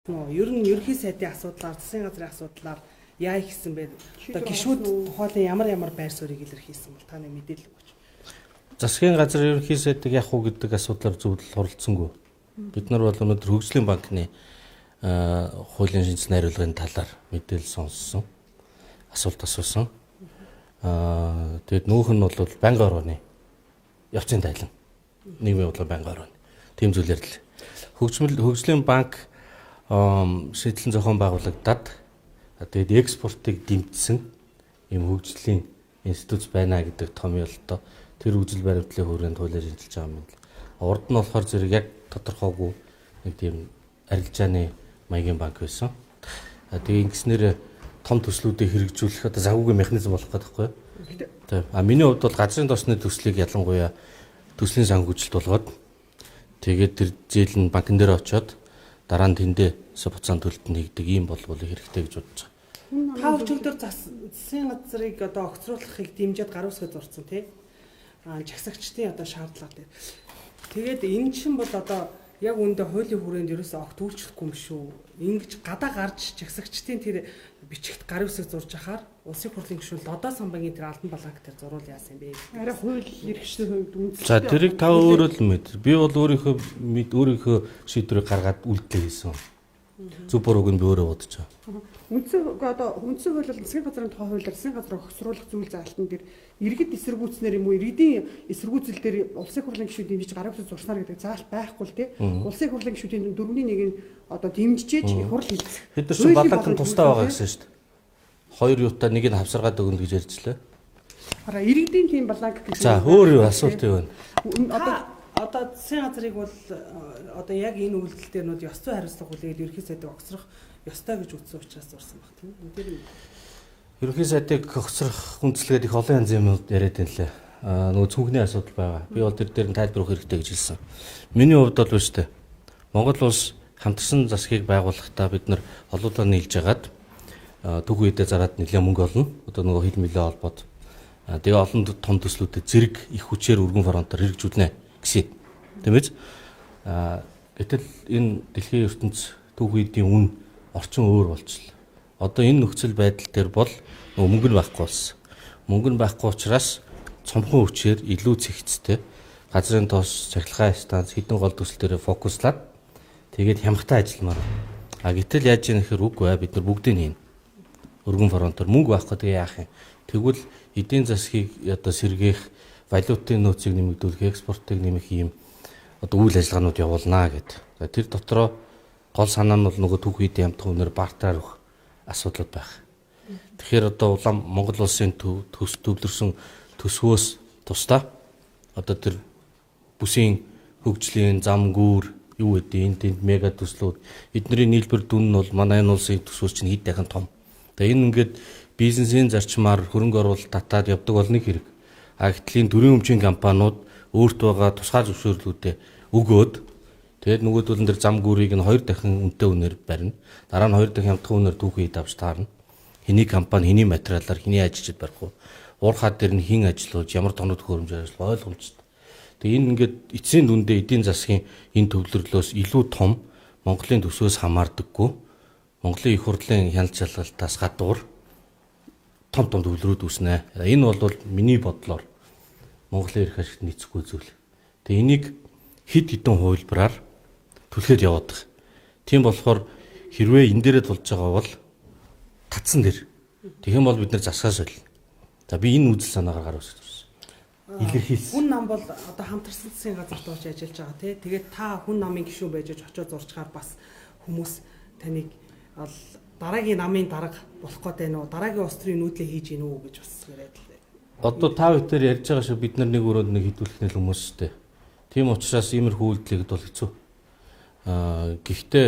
Ер нь ерөнхий сайдын асуудлаар, засгийн газрын асуудлаар яа хийсэн бэ? Одоо гишүүд тухайлан ямар ямар байр суурийг илэрхийлсэн бол та нэг мэдээлэл өгөөч. Засгийн газар ерөнхий сайдыг яах уу гэдэг асуудлаар зөвлөл хуралдсангүй. Бид нар бол өнөөдөр хөгжлийн банкны хуулийн шинжлэх найруулгын талаар мэдээлэл сонссон. Асуулт асуусан. Тэгээд нүүх нь бол байнгын орооны явцын тайлан. Нийгмийн бодлого байнгын орооны. Тийм зүйлээр л хөгжлийн банк шийдлэн зохион байгуулагдаад тэгээд экспортыг дэмжсэн ийм хөгжлийн институт байна гэдэг томьёолтой тэр үзэл баримтлалын хүрээнд хуулиар шинжилж байгаа юм л. Урд нь болохоор зэрэг яг тодорхойгүй нэг тийм арилжааны маягийн банк байсан. Тэгээ ингэснээр том төслүүдийг хэрэгжүүлэх одоо загваргүй механизм болох гэдэг байхгүй юу? Тийм. А миний хувьд бол газрын тосны төслийг ялангуяа төслийн санхүүжилт болгоод тэгээд тэр зээл нь банкн дээр очиод дараа нь тэндээ буцаан төлөлт нь хийгдэг ийм болбол хэрэгтэй гэж бодож байгаа. Та өчигдөр засгийн газрыг одоо огцруулахыг дэмжиж гар үсгээ зурцсан тий. А жагсагчдын одоо шаардлага дээр. Тэгээд энэ чинь бол одоо яг үүндээ хуулийн хүрээнд ерөөсөө огт үйлчлэхгүй юм шүү. Ингэж гадаа гарч жагсагчдын тэр бичигт гар үсэг зурж ахаар улсын хурлын гишүүн Лодоо самбагийн тэр албан баланк дээр зурвал яасан юм бэ? Арай хууль эрхчлэн хувьд үндэслэлтэй. За тэрийг та өөрөө л мэд. Би бол өөрийнхөө шийдвэрийг гаргаад үйлдэл хийсэн. Зөв бурууг нь би өөрөө бодож байгаа. Үндсэн одоо үндсэн хууль бол засгийн газрын тухай хуулиар засгийн газрыг хохисруулах зүйл заалтан дээр иргэд эсэргүүцнэр юм уу иргэдийн эсэргүүцэл дээр улсын хурлын гишүүд дэмжиж гарын үсэг зурснаар гэдэг заалт байхгүй л тий. Улсын хурлын гишүүдийн дөрөвний нэг нь одоо дэмжижээж их хурл хийлцэх. Бид нар чинь баланк нь тусдаа байгаа гэсэн шүү дээ. Хоёр юутай нэг нь хавсаргаад өгнө гэж ярьжлаа. Хараа иргэдийн тийм баланк гэж. За өөр юу асуулт юу вэ? Одоо засгийн газрыг бол одоо яг энэ үйлдэл дээр нүүд ёс зүйн хариуцлага хүлээгээд ерөнхий сайдыг огцрох ёстой гэж үзсэн учраас зурсан баг тийм үү? Тэр ерөнхий сайдыг огцрох хүндэслэгээд их олон янзын юм яриад байна лээ. Нөгөө цүнхний асуудал байгаа. Би бол тэр дээр нь тайлбар өгөх хэрэгтэй гэж хэлсэн. Миний хувьд бол биш үү. Монгол улс хамтарсан засгийг байгуулахдаа бид нар олоолаа нийлж хагаад түүх үедээ зараад нэлээд мөнгө олно. Одоо нөгөө хил мөлөө холбоод тэгээ олон том төслүүдэд зэрэг их хүчээр өргөн фронтоор хэрэгжүүлнэ гэсэн. Тийм биз? Гэтэл энэ дэлхийн ертөнц түүх үеийн үн орчин өөр болчихлоо. Одоо энэ нөхцөл байдал дээр бол нөгөө мөнгө нь байхгүй болсон. Мөнгө нь байхгүй учраас цомхон хүчээр илүү цэгцтэй газрын тос, цахилгаан станц, хэдэн гол төсөл дээр фокуслаад тэгээд хямхтай ажилламаар. А гэтэл яаж ийм гэхээр үгүй ээ бид нар бүгдийг хийнэ. Өргөн фронтоор мөнгө байхгүй тэгээ яах юм? Тэгвэл эдийн засгийг одоо сэргээх, валютын нөөцийг нэмэгдүүлэх, экспортыг нэмэх ийм одоо үйл ажиллагаанууд явуулнаа гэд. За тэр дотроо гол санаа нь бол нөгөө түүх үеийн ямтхан үнээр бартераар өгөх асуудлууд байх. Тэгэхээр одоо улам Монгол улсын төс төвлөрсөн төсвөөс тусдаа одоо тэр бүсийн хөгжлийн зам гүүр юу гэдэг энэ тэнд мега төслүүд эднэрийн нийлбэр дүн нь бол манай энэ улсын төсвөөс чинь хэд дахин том. Тэгээ энэ ингээд бизнесийн зарчмаар хөрөнгө оруулалт татаад явдаг бол нэг хэрэг. А гэтэл энэ төрийн өмчийн компаниуд өөрт байгаа тусгай зөвшөөрлүүдээ өгөөд тэгээд нөгөөдөл нь тэр зам гүүрийг нь хоёр дахин үнэтэй үнээр барина. Дараа нь хоёр дахин хямдхан үнээр түүхий давж таарна. Хэний компани, хэний материалаар хэний ажилчид барих вэ? Уур хаад дээр нь хэн ажиллуулж, ямар тоног төхөөрөмжөөр ажиллах ойлгомжтой. Тэгээ энэ ингээд эцсийн дүндээ эдийн засгийн энэ төвлөрлөөс илүү том Монголын төсвөөс хамаардаггүй Монголын их хурлын хяналт шалгалтаас гадуур том том төвлөрүүд үүснэ. Энэ бол миний бодлоор Монголын эрх ашигт нийцэхгүй зүйл. Тэгээ энийг хэд хэдэн хувилбараар түлхээд яваад байгаа. Тийм болохоор хэрвээ энэ дээрээ тулж байгаа бол татсан дээр. Тэгэх юм бол бид нэр засгаас солино. За би энэ үзэл санаагаар гар үсгэж ирсэн. Илэрхийлсэн. Хүн нам бол одоо хамтарсан засгийн газарт орж ажиллаж байгаа тий. Тэгээд та хүн намын гишүүн байж очиод зурчгаар бас хүмүүс таныг ал дараагийн намын дарга болох гээд байна уу? Дараагийн улс төрийн нүүдлээ хийж гин үү гэж бас яриад л. Одоо та бүхэн ярьж байгаа шиг бид нар нэг өрөөнд нэг хідүүлэх нэл хүмүүс шүү дээ. Тийм учраас иймэрхүү үйлдэл хийхэд бол хэцүү. Гэхдээ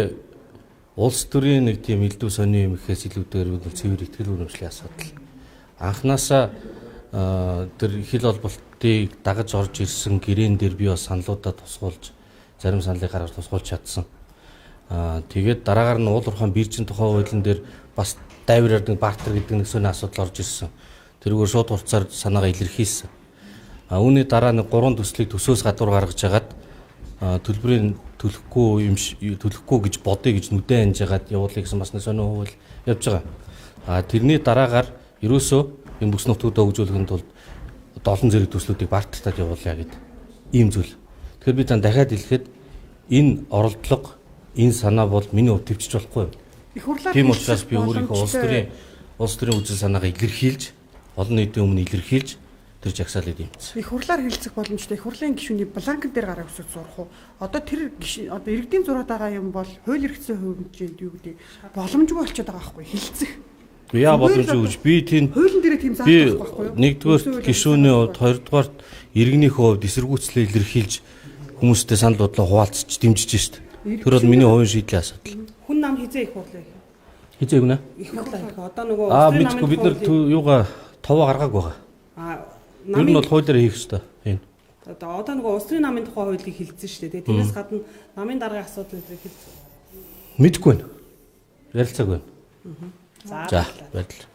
улс төрийн нэг тийм элдв сони юм гэхээс илүүтэйгээр бид бол цэвэр ихтгэл үнэмшлийн асуудал. Анханасаа тэр хил холболтыг дагаж орж ирсэн гэрээн дээр би бас саналуудаа тусгуулж зарим саналыг гаргаж тусгуулж чадсан. Тэгээд дараагаар нь уул уурхайн биржийн тухай хуулийн дээр бас дайвраар нэг бартер гэдэг нэг сони асуудал орж ирсэн. Тэрүүгээр шууд хурцаар санаагаа илэрхийлсэн. Үүний дараа нэг гурван төслийг төсөөс гадуур гаргаж хагаад Төлбөрийн төлөхгүй юм төлөхгүй гэж бодъё гэж нүдэн анжгаад явуулъя гэсэн бас нэг сонин хууль явж байгаа. А тэрний дараагаар ерөөсөө энэ бүс нутгуудаа хөгжүүлэхийн тулд одоо олон зэрэг төслүүдийг бартартаад явуулъя гэд ийм зүйл. Тэгэхээр би тань дахиад хэлэхэд энэ оролдлого, энэ санаа бол миний хувьд төвчж болохгүй юм. Их хурлаар Тийм учраас би өөрийнхөө улс төрийн үзэл санаагаа илэрхийлж, олон нийтийн өмнө илэрхийлж тэр жагсаалыг дэмжсэн. Их хурлаар хэлэлцэх боломжтой. Их хурлын гишүүний бланкн дээр гараа өсөж зурах уу? Одоо тэр одоо иргэдийн зураад байгаа юм бол хууль эрхцэн хэмжээнд юу гэдэг боломжгүй болчиход байгаа байхгүй хэлэлцэх. Яа боломжгүй гэж би тийм хуулийн дээр тийм заалт байхгүй юу? Нэгдүгээр гишүүний хувьд, хоёрдугаар иргэнийхээ хувьд эсэргүүцлээ илэрхийлж хүмүүстэй санал бодлоо хуваалцаж дэмжиж шít. Тэр бол миний хувийн шийдлийн асуудал. Хүн нам хизээ их хурлаа их. Хизээ гүнэ? Их хурлаа их. Одоо нөгөө мэдгүй бид нар юугаа товоо гаргаагүй байгаа. Ер нь бол хуулиар хийх ёстой. Энэ. Одоо нөгөө улс төрийн намын тухай хуулийг хэлсэн шүү дээ. Тэрнээс гадна намын даргын асуудал энэ хэлсэн. Мэдгүй байна. Ярилцаагүй байна. За баярлалаа.